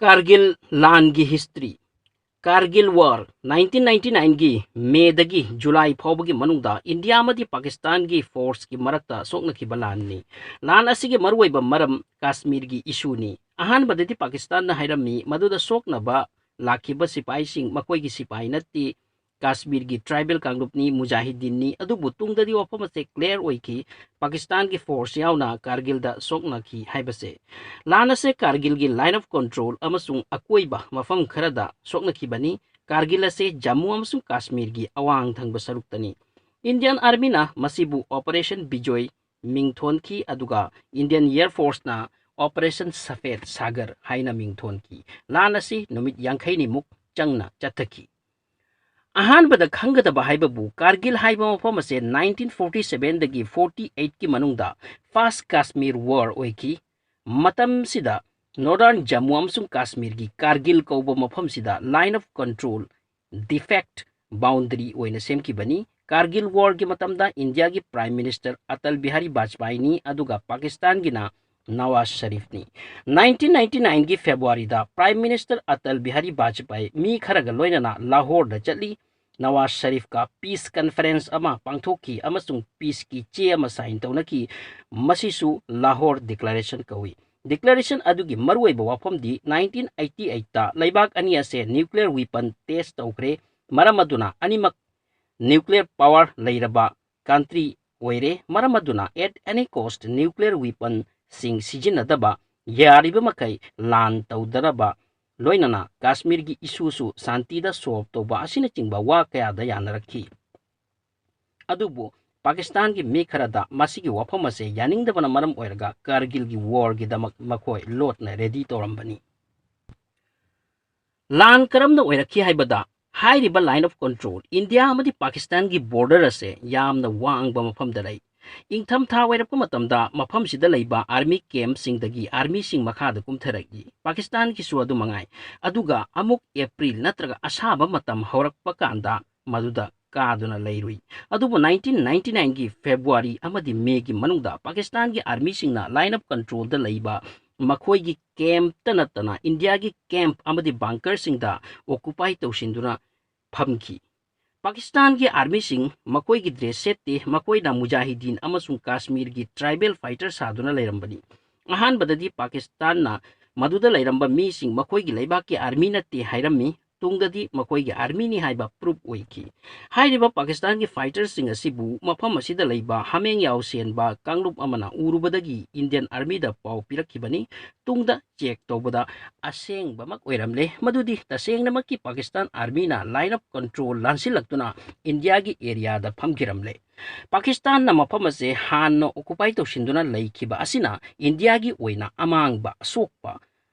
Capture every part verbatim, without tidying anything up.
ꯀꯥꯔꯒꯤꯜ ꯂꯥꯟꯒꯤ history꯫ Kargil war nineteen ninety nineꯒꯤ ꯃꯦꯗꯒꯤ ꯖꯨꯂꯥꯏ ꯐꯥꯎꯕꯒꯤ ꯃꯅꯨꯡꯗ ꯏꯟꯗꯤꯌꯥ ꯑꯃꯗꯤ ꯄꯥꯀꯤꯁꯇꯥꯟꯒꯤ forceꯀꯤ ꯃꯔꯛꯇ ꯁꯣꯛꯅꯈꯤꯕ ꯂꯥꯟꯅꯤ꯫ ꯂꯥꯟ ꯑꯁꯤꯒꯤ ꯃꯔꯨꯑꯣꯏꯕ ꯃꯔꯝ ꯀꯥꯁꯃꯤꯔꯒꯤ issueꯅꯤ꯫ ꯑꯍꯥꯟꯕꯗꯗꯤ ꯄꯥꯀꯤꯁꯇꯥꯟꯅ ꯍꯥꯏꯔꯝꯃꯤ ꯃꯗꯨꯗ ꯁꯣꯛꯅꯕ ꯂꯥꯛꯈꯤꯕ ꯁꯤꯄꯥꯏꯁꯤꯡ ꯃꯈꯣꯏꯒꯤ ꯁꯤꯄꯥꯏ ꯅꯠꯇꯦ, ꯀꯥꯁꯃꯤꯔꯒꯤ tribal ꯀꯥꯡꯂꯨꯞꯅꯤ, ꯃꯨꯖꯥꯍꯤꯗꯤꯟꯅꯤ꯫ ꯑꯗꯨꯕꯨ ꯇꯨꯡꯗꯗꯤ ꯋꯥꯐꯝ ꯑꯁꯦ clear ꯑꯣꯏꯈꯤ, ꯄꯥꯀꯤꯁꯇꯥꯟꯒꯤ force ꯌꯥꯎꯅ ꯀꯥꯔꯒꯤꯜꯗ ꯁꯣꯛꯅꯈꯤ ꯍꯥꯏꯕꯁꯦ꯫ ꯂꯥꯟ ꯑꯁꯦ ꯀꯥꯔꯒꯤꯜꯒꯤ line of control ꯑꯃꯁꯨꯡ ꯑꯀꯣꯏꯕ ꯃꯐꯝ ꯈꯔꯗ ꯁꯣꯛꯅꯈꯤꯕꯅꯤ꯫ ꯀꯥꯔꯒꯤꯜ ꯑꯁꯦ ꯖꯝꯃꯨ ꯑꯃꯁꯨꯡ ꯀꯥꯁꯃꯤꯔꯒꯤ ꯑꯋꯥꯡ ꯊꯪꯕ ꯁꯔꯨꯛꯇꯅꯤ꯫ Indian Armyꯅ ꯃꯁꯤꯕꯨ Operation Bijoy ꯃꯤꯡ ꯊꯣꯟꯈꯤ, ꯑꯗꯨꯒ Indian Air Forceꯅ Operation Safed Sagar ꯍꯥꯏꯅ ꯃꯤꯡ ꯊꯣꯟꯈꯤ꯫ ꯂꯥꯟ ꯑꯁꯤ ꯅꯨꯃꯤꯠ ꯌꯥꯡꯈꯩꯅꯤꯃꯨꯛ ꯆꯪꯅ ꯆꯠꯊꯈꯤ꯫ ꯑꯍꯥꯟꯕꯗ ꯈꯪꯒꯗꯕ ꯍꯥꯏꯕꯕꯨ ꯀꯥꯔꯒꯤꯜ ꯍꯥꯏꯕ ꯃꯐꯝ ꯑꯁꯦ nineteen forty sevenꯗꯒꯤ forty eightꯀꯤ ꯃꯅꯨꯡꯗ First Kashmir War ꯑꯣꯏꯈꯤ꯫ ꯃꯇꯝꯁꯤꯗ Northern ꯖꯝꯃꯨ ꯑꯃꯁꯨꯡ ꯀꯥꯁꯃꯤꯔꯒꯤ ꯀꯥꯔꯒꯤꯜ ꯀꯧꯕ ꯃꯐꯝꯁꯤꯗ line of control de facto boundary ꯑꯣꯏꯅ ꯁꯦꯝꯈꯤꯕꯅꯤ꯫ ꯀꯥꯔꯒꯤꯜ warꯒꯤ ꯃꯇꯝꯗ ꯏꯟꯗꯤꯌꯥꯒꯤ Prime Minister ꯑꯇꯜ ꯕꯤꯍꯥꯔꯤ ꯕꯥꯖꯄꯥꯏꯅꯤ, ꯑꯗꯨꯒ ꯄꯥꯀꯤꯁꯇꯥꯟꯒꯤꯅ Nawaz ꯁꯔꯤꯐꯅꯤ꯫ Nineteen ninety nineꯒꯤ Februaryꯗ Prime Minister Atal Bihari ꯕꯥꯖꯄꯥꯏ ꯃꯤ ꯈꯔꯒ ꯂꯣꯏꯅꯅ ꯂꯥꯍꯣꯔꯗ ꯆꯠꯂꯤ꯫ ꯅꯋꯥꯖ ꯁꯔꯤꯐꯀ peace conference ꯑꯃ ꯄꯥꯡꯊꯣꯛꯈꯤ ꯑꯃꯁꯨꯡ peaceꯀꯤ ꯆꯦ ꯑꯃ sign ꯇꯧꯅꯈꯤ꯫ ꯃꯁꯤꯁꯨ ꯂꯥꯍꯣꯔ Declaration ꯀꯧꯏ꯫ Declaration ꯑꯗꯨꯒꯤ ꯃꯔꯨꯑꯣꯏꯕ ꯋꯥꯐꯝꯗꯤ nineteen eighty eightꯇ ꯂꯩꯕꯥꯛ ꯑꯅꯤ ꯑꯁꯦ nuclear weapon test ꯇꯧꯈ꯭ꯔꯦ, ꯃꯔꯝ ꯑꯗꯨꯅ ꯑꯅꯤꯃꯛ nuclear power ꯂꯩꯔꯕ country ꯑꯣꯏꯔꯦ꯫ ꯃꯔꯝ ꯑꯗꯨꯅ at any cost nuclear weaponꯁꯤꯡ ꯁꯤꯖꯤꯟꯅꯗꯕ, ꯌꯥꯔꯤꯕ ꯃꯈꯩ ꯂꯥꯟ ꯇꯧꯗꯅꯕ, ꯂꯣꯏꯅꯅ ꯀꯥꯁꯃꯤꯔꯒꯤ issueꯁꯨ ꯁꯥꯟꯇꯤꯗ solve ꯇꯧꯕ ꯑꯁꯤꯅꯆꯤꯡꯕ ꯋꯥ ꯀꯌꯥꯗ ꯌꯥꯅꯔꯛꯈꯤ꯫ ꯑꯗꯨꯕꯨ ꯄꯥꯀꯤꯁꯇꯥꯟꯒꯤ ꯃꯤ ꯈꯔꯗ ꯃꯁꯤꯒꯤ ꯋꯥꯐꯝ ꯑꯁꯦ ꯌꯥꯅꯤꯡꯗꯕꯅ ꯃꯔꯝ ꯑꯣꯏꯔꯒ ꯀꯥꯔꯒꯤꯜꯒꯤ warꯒꯤꯗꯃꯛ ꯃꯈꯣꯏ ꯂꯣꯠꯅ ready ꯇꯧꯔꯝꯕꯅꯤ꯫ ꯂꯥꯟ ꯀꯔꯝꯅ ꯑꯣꯏꯔꯛꯈꯤ ꯍꯥꯏꯕꯗ, ꯍꯥꯏꯔꯤꯕ line of control ꯏꯟꯗꯤꯌꯥ ꯑꯃꯗꯤ ꯄꯥꯀꯤꯁꯇꯥꯟꯒꯤ border ꯑꯁꯦ ꯌꯥꯝꯅ ꯋꯥꯡꯕ ꯃꯐꯝꯗ ꯂꯩ꯫ ꯏꯪꯊꯝꯊꯥ ꯑꯣꯏꯔꯛꯄ ꯃꯇꯝꯗ ꯃꯐꯝꯁꯤꯗ ꯂꯩꯕ army campꯁꯤꯡꯗꯒꯤ armyꯁꯤꯡ ꯃꯈꯥꯗ ꯀꯨꯝꯊꯔꯛꯏ꯫ ꯄꯥꯀꯤꯁꯇꯥꯟꯒꯤꯁꯨ ꯑꯗꯨ ꯃꯉꯥꯏ꯫ ꯑꯗꯨꯒ ꯑꯃꯨꯛ April ꯅꯠꯇ꯭ꯔꯒ ꯑꯁꯥꯕ ꯃꯇꯝ ꯍꯧꯔꯛꯄ ꯀꯥꯟꯗ ꯃꯗꯨꯗ ꯀꯥꯗꯨꯅ ꯂꯩꯔꯨꯏ꯫ ꯑꯗꯨꯕꯨ nineteen ninety nineꯒꯤ February ꯑꯃꯗꯤ Mayꯒꯤ ꯃꯅꯨꯡꯗ ꯄꯥꯀꯤꯁꯇꯥꯟꯒꯤ armyꯁꯤꯡꯅ line of controlꯗ ꯂꯩꯕ ꯃꯈꯣꯏꯒꯤ ꯀꯦꯝꯞꯇ ꯅꯠꯇꯅ ꯏꯟꯗꯤꯌꯥꯒꯤ ꯀꯦꯝꯞ ꯑꯃꯗꯤ ꯕꯪꯀꯔꯁꯤꯡꯗ ꯑꯣꯀꯨꯄꯥꯏ ꯇꯧꯁꯤꯟꯗꯨꯅ ꯐꯝꯈꯤ꯫ ꯄꯥꯀꯤꯁꯇꯥꯟꯒꯤ ꯑꯥꯔꯃꯤꯁꯤꯡ ꯃꯈꯣꯏꯒꯤ ꯗ꯭ꯔꯦꯁ ꯁꯦꯠꯇꯦ, ꯃꯈꯣꯏꯅ ꯃꯨꯖꯥꯍꯤꯗꯤꯟ ꯑꯃꯁꯨꯡ ꯀꯥꯁꯃꯤꯔꯒꯤ ꯇ꯭ꯔꯥꯏꯕꯦꯜ ꯐꯥꯏꯇꯔ ꯁꯥꯗꯨꯅ ꯂꯩꯔꯝꯕꯅꯤ꯫ ꯑꯍꯥꯟꯕꯗꯗꯤ ꯄꯥꯀꯤꯁꯇꯥꯟꯅ ꯃꯗꯨꯗ ꯂꯩꯔꯝꯕ ꯃꯤꯁꯤꯡ ꯃꯈꯣꯏꯒꯤ ꯂꯩꯕꯥꯛꯀꯤ ꯑꯥꯔꯃꯤ ꯅꯠꯇꯦ ꯍꯥꯏꯔꯝꯃꯤ꯫ ꯇꯨꯡꯗꯗꯤ ꯃꯈꯣꯏꯒꯤ ꯑꯥꯔꯃꯤꯅꯤ ꯍꯥꯏꯕ ꯄ꯭ꯔꯨꯞ ꯑꯣꯏꯈꯤ꯫ ꯍꯥꯏꯔꯤꯕ ꯄꯥꯀꯤꯁꯇꯥꯟꯒꯤ ꯐꯥꯏꯇꯔꯁꯤꯡ ꯑꯁꯤꯕꯨ ꯃꯐꯝ ꯑꯁꯤꯗ ꯂꯩꯕ ꯍꯥꯃꯦꯡ ꯌꯥꯎꯁꯦꯟꯕ ꯀꯥꯡꯂꯨꯞ ꯑꯃꯅ ꯎꯔꯨꯕꯗꯒꯤ ꯏꯟꯗꯤꯌꯟ ꯑꯥꯔꯃꯤꯗ ꯄꯥꯎ ꯄꯤꯔꯛꯈꯤꯕꯅꯤ꯫ ꯇꯨꯡꯗ ꯆꯦꯛ ꯇꯧꯕꯗ ꯑꯁꯦꯡꯕꯃꯛ ꯑꯣꯏꯔꯝꯂꯦ꯫ ꯃꯗꯨꯗꯤ ꯇꯁꯦꯡꯅꯃꯛꯀꯤ ꯄꯥꯀꯤꯁꯇꯥꯟ ꯑꯥꯔꯃꯤꯅ ꯂꯥꯏꯟ ꯑꯣꯐ ꯀꯟꯇ꯭ꯔꯣꯜ ꯂꯥꯟꯁꯤꯜꯂꯛꯇꯨꯅ ꯏꯟꯗꯤꯌꯥꯒꯤ ꯑꯦꯔꯤꯌꯥꯗ ꯐꯝꯈꯤꯔꯝꯂꯦ꯫ ꯄꯥꯀꯤꯁꯇꯥꯟꯅ ꯃꯐꯝ ꯑꯁꯦ ꯍꯥꯟꯅ ꯑꯣꯀꯨꯄꯥꯏ ꯇꯧꯁꯤꯟꯗꯨꯅ ꯂꯩꯈꯤꯕ ꯑꯁꯤꯅ ꯏꯟꯗꯤꯌꯥꯒꯤ ꯑꯣꯏꯅ ꯑꯃꯥꯡꯕ ꯑꯁꯣꯛꯄ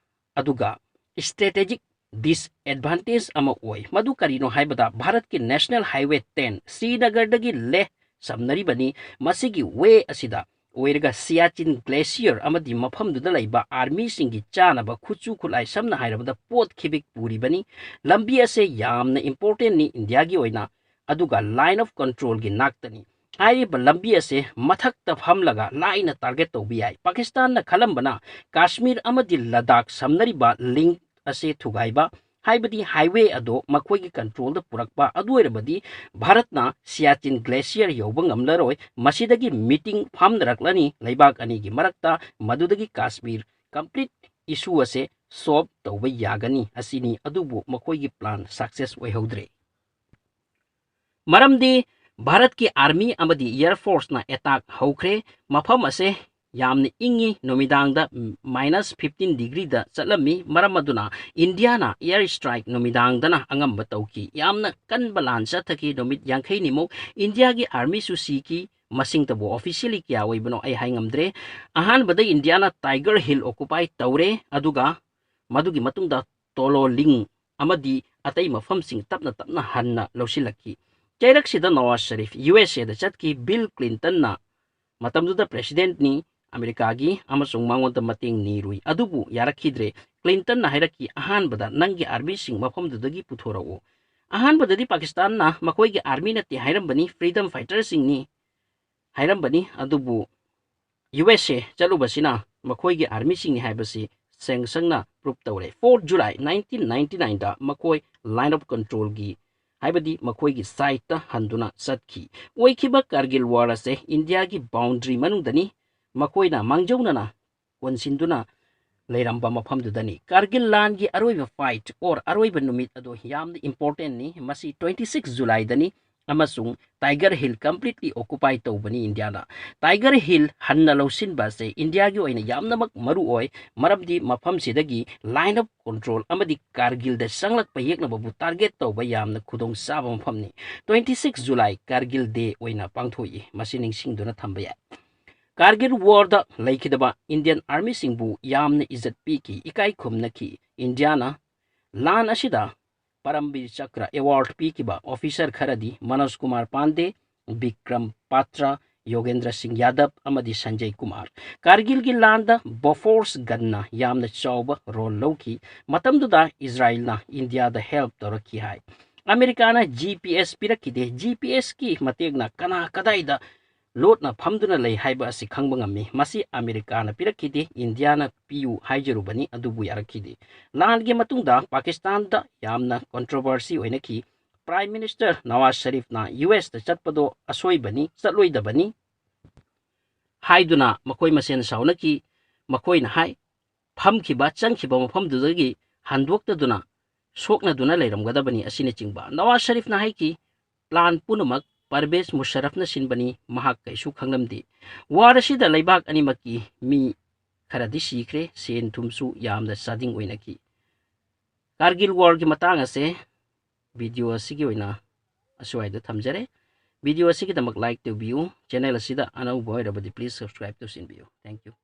ꯑꯗꯨꯒ ꯏꯁꯇ꯭ꯔꯦꯇꯦꯖꯤꯛ ꯗꯤꯁꯑꯦꯗꯚꯥꯟꯇꯦꯖ ꯑꯃ ꯑꯣꯏ꯫ ꯃꯗꯨ ꯀꯔꯤꯅꯣ ꯍꯥꯏꯕꯗ ꯚꯥꯔꯠꯀꯤ ꯅꯦꯁꯅꯦꯜ ꯍꯥꯏꯋꯦ ꯇꯦꯟ ꯁ꯭ꯔꯤꯅꯒꯔꯗꯒꯤ ꯂꯦꯍ ꯁꯝꯅꯔꯤꯕꯅꯤ꯫ ꯃꯁꯤꯒꯤ ꯋꯦ ꯑꯁꯤꯗ ꯑꯣꯏꯔꯒ ꯁꯤꯌꯥꯆꯤꯟ ꯒ꯭ꯂꯦꯁꯤꯌꯔ ꯑꯃꯗꯤ ꯃꯐꯝꯗꯨꯗ ꯂꯩꯕ ꯑꯥꯔꯃꯤꯁꯤꯡꯒꯤ ꯆꯥꯅꯕ ꯈꯨꯠꯁꯨ ꯈꯨꯠꯂꯥꯏ, ꯁꯝꯅ ꯍꯥꯏꯔꯕꯗ ꯄꯣꯠ ꯈꯤꯕꯤꯛ ꯄꯨꯔꯤꯕꯅꯤ꯫ ꯂꯝꯕꯤ ꯑꯁꯦ ꯌꯥꯝꯅ ꯏꯝꯄꯣꯔꯇꯦꯟꯅꯤ ꯏꯟꯗꯤꯌꯥꯒꯤ ꯑꯣꯏꯅ, ꯑꯗꯨꯒ ꯂꯥꯏꯟ ꯑꯣꯐ ꯀꯟꯇ꯭ꯔꯣꯜꯒꯤ ꯅꯥꯛꯇꯅꯤ꯫ ꯍꯥꯏꯔꯤꯕ ꯂꯝꯕꯤ ꯑꯁꯦ ꯃꯊꯛꯇ ꯐꯝꯂꯒ ꯂꯥꯏꯅ ꯇꯥꯔꯒꯦꯠ ꯇꯧꯕ ꯌꯥꯏ꯫ ꯄꯥꯀꯤꯁꯇꯥꯟꯅ ꯈꯜꯂꯝꯕꯅ ꯀꯥꯁꯃꯤꯔ ꯑꯃꯗꯤ ꯂꯗꯥꯈ ꯁꯝꯅꯔꯤꯕ ꯂꯤꯡꯛ ꯑꯁꯦ ꯊꯨꯒꯥꯏꯕ, ꯍꯥꯏꯕꯗꯤ ꯍꯥꯏꯋꯦ ꯑꯗꯣ ꯃꯈꯣꯏꯒꯤ ꯀꯟꯇ꯭ꯔꯣꯜꯗ ꯄꯨꯔꯛꯄ꯫ ꯑꯗꯨ ꯑꯣꯏꯔꯕꯗꯤ ꯚꯥꯔꯠꯅ ꯁꯤꯌꯥꯆꯤꯟ ꯒ꯭ꯂꯦꯁꯤꯌꯔ ꯌꯧꯕ ꯉꯝꯂꯔꯣꯏ꯫ ꯃꯁꯤꯗꯒꯤ ꯃꯤꯇꯤꯡ ꯐꯝꯅꯔꯛꯂꯅꯤ ꯂꯩꯕꯥꯛ ꯑꯅꯤꯒꯤ ꯃꯔꯛꯇ, ꯃꯗꯨꯗꯒꯤ ꯀꯥꯁꯃꯤꯔ ꯀꯝꯄ꯭ꯂꯤꯠ ꯏꯁꯨ ꯑꯁꯦ ꯁꯣꯜꯕ ꯇꯧꯕ ꯌꯥꯒꯅꯤ꯫ ꯑꯁꯤꯅꯤ꯫ ꯑꯗꯨꯕꯨ ꯃꯈꯣꯏꯒꯤ ꯄ꯭ꯂꯥꯟ ꯁꯛꯁꯦꯁ ꯑꯣꯏꯍꯧꯗ꯭ꯔꯦ꯫ ꯃꯔꯝꯗꯤ ꯚꯥꯔꯠꯀꯤ ꯑꯥꯔꯃꯤ ꯑꯃꯗꯤ ꯑꯦꯌꯔ ꯐꯣꯔꯁꯅ ꯑꯦꯇꯥꯛ ꯍꯧꯈ꯭ꯔꯦ꯫ ꯃꯐꯝ ꯑꯁꯦ ꯌꯥꯝꯅ ꯏꯪꯉꯤ꯫ ꯅꯨꯃꯤꯗꯥꯡꯗ ꯃꯥꯏꯅꯁ ꯐꯤꯐꯇꯤꯟ ꯗꯤꯒ꯭ꯔꯤꯗ ꯆꯠꯂꯝꯃꯤ꯫ ꯃꯔꯝ ꯑꯗꯨꯅ ꯏꯟꯗꯤꯌꯥꯅ ꯑꯦꯌꯔ ꯁ꯭ꯇ꯭ꯔꯥꯏꯛ ꯅꯨꯃꯤꯗꯥꯡꯗꯅ ꯑꯉꯝꯕ ꯇꯧꯈꯤ꯫ ꯌꯥꯝꯅ ꯀꯟꯕ ꯂꯥꯟ ꯆꯠꯊꯈꯤ꯫ ꯅꯨꯃꯤꯠ ꯌꯥꯡꯈꯩꯅꯤꯃꯨꯛ ꯏꯟꯗꯤꯌꯥꯒꯤ ꯑꯥꯔꯃꯤꯁꯨ ꯁꯤꯈꯤ꯫ ꯃꯁꯤꯡꯇꯕꯨ ꯑꯣꯐꯤꯁꯤꯌꯦꯜꯂꯤ ꯀꯌꯥ ꯑꯣꯏꯕꯅꯣ ꯑꯩ ꯍꯥꯏ ꯉꯝꯗ꯭ꯔꯦ꯫ ꯑꯍꯥꯟꯕꯗ ꯏꯟꯗꯤꯌꯥꯅ ꯇꯥꯏꯒꯔ ꯍꯤꯜ ꯑꯣꯀꯨꯄꯥꯏ ꯇꯧꯔꯦ, ꯑꯗꯨꯒ ꯃꯗꯨꯒꯤ ꯃꯇꯨꯡꯗ ꯇꯣꯂꯣꯂꯤꯡ ꯑꯃꯗꯤ ꯑꯇꯩ ꯃꯐꯝꯁꯤꯡ ꯇꯞꯅ ꯇꯞꯅ ꯍꯟꯅ ꯂꯧꯁꯤꯜꯂꯛꯈꯤ꯫ ꯆꯩꯔꯛꯁꯤꯗ ꯅꯋꯥꯖ ꯁꯔꯤꯐ ꯌꯨ ꯑꯦꯁ ꯑꯦꯗ ꯆꯠꯈꯤ꯫ ꯕꯤꯜ ꯀ꯭ꯂꯤꯟꯇꯟꯅ, ꯃꯇꯝꯗꯨꯗ ꯄ꯭ꯔꯦꯁꯤꯗꯦꯟꯠꯅꯤ ꯑꯃꯦꯔꯤꯀꯥꯒꯤ, ꯑꯃꯁꯨꯡ ꯃꯉꯣꯟꯗ ꯃꯇꯦꯡ ꯅꯤꯔꯨꯏ꯫ ꯑꯗꯨꯕꯨ ꯌꯥꯔꯛꯈꯤꯗ꯭ꯔꯦ꯫ ꯀ꯭ꯂꯤꯟꯇꯟꯅ ꯍꯥꯏꯔꯛꯈꯤ, "ꯑꯍꯥꯟꯕꯗ ꯅꯪꯒꯤ ꯑꯥꯔꯃꯤꯁꯤꯡ ꯃꯐꯝꯗꯨꯗꯒꯤ ꯄꯨꯊꯣꯔꯛꯎ"꯫ ꯑꯍꯥꯟꯕꯗꯗꯤ ꯄꯥꯀꯤꯁꯇꯥꯟꯅ ꯃꯈꯣꯏꯒꯤ ꯑꯥꯔꯃꯤ ꯅꯠꯇꯦ ꯍꯥꯏꯔꯝꯕꯅꯤ, ꯐ꯭ꯔꯤꯗꯝ ꯐꯥꯏꯇꯔꯁꯤꯡꯅꯤ ꯍꯥꯏꯔꯝꯕꯅꯤ꯫ ꯑꯗꯨꯕꯨ ꯌꯨ ꯑꯦꯁ ꯑꯦ ꯆꯠꯂꯨꯕꯁꯤꯅ ꯃꯈꯣꯏꯒꯤ ꯑꯥꯔꯃꯤꯁꯤꯡꯅꯤ ꯍꯥꯏꯕꯁꯤ ꯁꯦꯡ ꯁꯪꯅ ꯄ꯭ꯔꯨꯞ ꯇꯧꯔꯦ꯫ Fourth July nineteen ninety nineꯗ ꯃꯈꯣꯏ line of controlꯒꯤ, ꯍꯥꯏꯕꯗꯤ ꯃꯈꯣꯏꯒꯤ ꯁꯥꯏꯠꯇ ꯍꯟꯗꯨꯅ ꯆꯠꯈꯤ꯫ ꯑꯣꯏꯈꯤꯕ ꯀꯥꯔꯒꯤꯜ ꯋꯥꯔ ꯑꯁꯦ ꯏꯟꯗꯤꯌꯥꯒꯤ ꯕꯥꯎꯟꯗ꯭ꯔꯤ ꯃꯅꯨꯡꯗꯅꯤ, ꯃꯈꯣꯏꯅ ꯃꯥꯡꯖꯧꯅꯅ ꯀꯣꯟꯁꯤꯟꯗꯨꯅ ꯂꯩꯔꯝꯕ ꯃꯐꯝꯗꯨꯗꯅꯤ꯫ ꯀꯥꯔꯒꯤꯜ ꯂꯥꯟꯒꯤ ꯑꯔꯣꯏꯕ fight or ꯑꯔꯣꯏꯕ ꯅꯨꯃꯤꯠ ꯑꯗꯣ ꯌꯥꯝꯅ importantꯅꯤ꯫ ꯃꯁꯤ twenty six Julyꯗꯅꯤ ꯑꯃꯁꯨꯡ Tiger Hill completely occupy ꯇꯧꯕꯅꯤ ꯏꯟꯗꯤꯌꯥꯅ꯫ Tiger Hill ꯍꯟꯅ ꯂꯧꯁꯤꯟꯕ ꯑꯁꯦ ꯏꯟꯗꯤꯌꯥꯒꯤ ꯑꯣꯏꯅ ꯌꯥꯝꯅꯃꯛ ꯃꯔꯨ ꯑꯣꯏ, ꯃꯔꯝꯗꯤ ꯃꯐꯝꯁꯤꯗꯒꯤ line of control ꯑꯃꯗꯤ ꯀꯥꯔꯒꯤꯜꯗ ꯆꯪꯂꯛꯄ ꯌꯦꯛꯅꯕꯕꯨ target ꯇꯧꯕ ꯌꯥꯝꯅ ꯈꯨꯗꯣꯡ ꯆꯥꯕ ꯃꯐꯝꯅꯤ꯫ Twenty six July Kargil day ꯑꯣꯏꯅ ꯄꯥꯡꯊꯣꯛꯏ꯫ ꯃꯁꯤ ꯅꯤꯡꯁꯤꯡꯗꯨꯅ ꯊꯝꯕ ꯌꯥꯏ꯫ ꯀꯥꯔꯒꯤꯜ ꯋꯥꯔꯗ ꯂꯩꯈꯤꯗꯕ ꯏꯟꯗꯤꯌꯟ ꯑꯥꯔꯃꯤꯁꯤꯡꯕꯨ ꯌꯥꯝꯅ ꯏꯖꯠ ꯄꯤꯈꯤ, ꯏꯀꯥꯏ ꯈꯨꯝꯅꯈꯤ꯫ ꯏꯟꯗꯤꯌꯥꯅ ꯂꯥꯟ ꯑꯁꯤꯗ ꯄꯔꯝꯕꯤꯔ ꯆꯀ꯭ꯔ award ꯄꯤꯈꯤꯕ officer ꯈꯔꯗꯤ ꯃꯅꯣꯖ ꯀꯨꯃꯥꯔ ꯄꯥꯟꯗꯦ, ꯕꯤꯀ꯭ꯔꯝ ꯄꯥꯇ꯭ꯔ, ꯌꯣꯒꯦꯟꯗ꯭ꯔ ꯁꯤꯡ ꯌꯥꯗꯕ ꯑꯃꯗꯤ ꯁꯟꯖꯌ ꯀꯨꯃꯥꯔ꯫ ꯀꯥꯔꯒꯤꯜꯒꯤ ꯂꯥꯟꯗ ꯕꯣꯐꯣꯔꯁ ꯒꯟꯅ ꯌꯥꯝꯅ ꯆꯥꯎꯕ role ꯂꯧꯈꯤ꯫ ꯃꯇꯝꯗꯨꯗ ꯏꯖꯔꯥꯏꯜꯅ ꯏꯟꯗꯤꯌꯥꯗ help ꯇꯧꯔꯛꯈꯤ ꯍꯥꯏ꯫ ꯑꯃꯦꯔꯤꯀꯥꯅ GPS ꯄꯤꯔꯛꯈꯤꯗꯦ꯫ GPSꯀꯤ ꯃꯇꯦꯡꯅ ꯀꯅꯥ ꯀꯗꯥꯏꯗ ꯂꯣꯠꯅ ꯐꯝꯗꯨꯅ ꯂꯩ ꯍꯥꯏꯕ ꯑꯁꯤ ꯈꯪꯕ ꯉꯝꯃꯤ꯫ ꯃꯁꯤ ꯑꯃꯦꯔꯤꯀꯥꯅ ꯄꯤꯔꯛꯈꯤꯗꯦ, ꯏꯟꯗꯤꯌꯥꯅ ꯄꯤꯌꯨ ꯍꯥꯏꯖꯔꯨꯕꯅꯤ, ꯑꯗꯨꯕꯨ ꯌꯥꯔꯛꯈꯤꯗꯦ꯫ ꯂꯥꯟꯒꯤ ꯃꯇꯨꯡꯗ ꯄꯥꯀꯤꯁꯇꯥꯟꯗ ꯌꯥꯝꯅ controversy ꯑꯣꯏꯅꯈꯤ꯫ Prime Minister ꯅꯋꯥꯖ ꯁꯔꯤꯐꯅ USꯇ ꯆꯠꯄꯗꯣ ꯑꯁꯣꯏꯕꯅꯤ, ꯆꯠꯂꯣꯏꯗꯕꯅꯤ ꯍꯥꯏꯗꯨꯅ ꯃꯈꯣꯏ ꯃꯁꯦꯟ ꯁꯥꯎꯅꯈꯤ꯫ ꯃꯈꯣꯏꯅ ꯍꯥꯏ, ꯐꯝꯈꯤꯕ, ꯆꯪꯈꯤꯕ ꯃꯐꯝꯗꯨꯗꯒꯤ ꯍꯟꯗꯣꯛꯇꯗꯨꯅ ꯁꯣꯛꯅꯗꯨꯅ ꯂꯩꯔꯝꯒꯗꯕꯅꯤ ꯑꯁꯤꯅꯆꯤꯡꯕ꯫ ꯅꯋꯥꯖ ꯁꯔꯤꯐꯅ ꯍꯥꯏꯈꯤ, plan ꯄꯨꯝꯅꯃꯛ ꯄꯔꯕꯦꯖ ꯃꯨꯁꯔꯐꯅ ꯁꯤꯟꯕꯅꯤ, ꯃꯍꯥꯛ ꯀꯩꯁꯨ ꯈꯪꯂꯝꯗꯦ꯫ War ꯑꯁꯤꯗ ꯂꯩꯕꯥꯛ ꯑꯅꯤꯃꯛꯀꯤ ꯃꯤ ꯈꯔꯗꯤ ꯁꯤꯈ꯭ꯔꯦ, ꯁꯦꯟ ꯊꯨꯝꯁꯨ ꯌꯥꯝꯅ ꯆꯥꯗꯤꯡ ꯑꯣꯏꯅꯈꯤ꯫ ꯀꯥꯔꯒꯤꯜ Warꯒꯤ ꯃꯇꯥꯡ ꯑꯁꯦ video ꯑꯁꯤꯒꯤ ꯑꯣꯏꯅ ꯑꯁ꯭ꯋꯥꯏꯗ ꯊꯝꯖꯔꯦ꯫ Video ꯑꯁꯤꯒꯤꯗꯃꯛ like ꯇꯧꯕꯤꯌꯨ꯫ Channel ꯑꯁꯤꯗ ꯑꯅꯧꯕ ꯑꯣꯏꯔꯕꯗꯤ please subscribe ꯇꯧꯁꯤꯟꯕꯤꯌꯨ꯫ Thank you꯫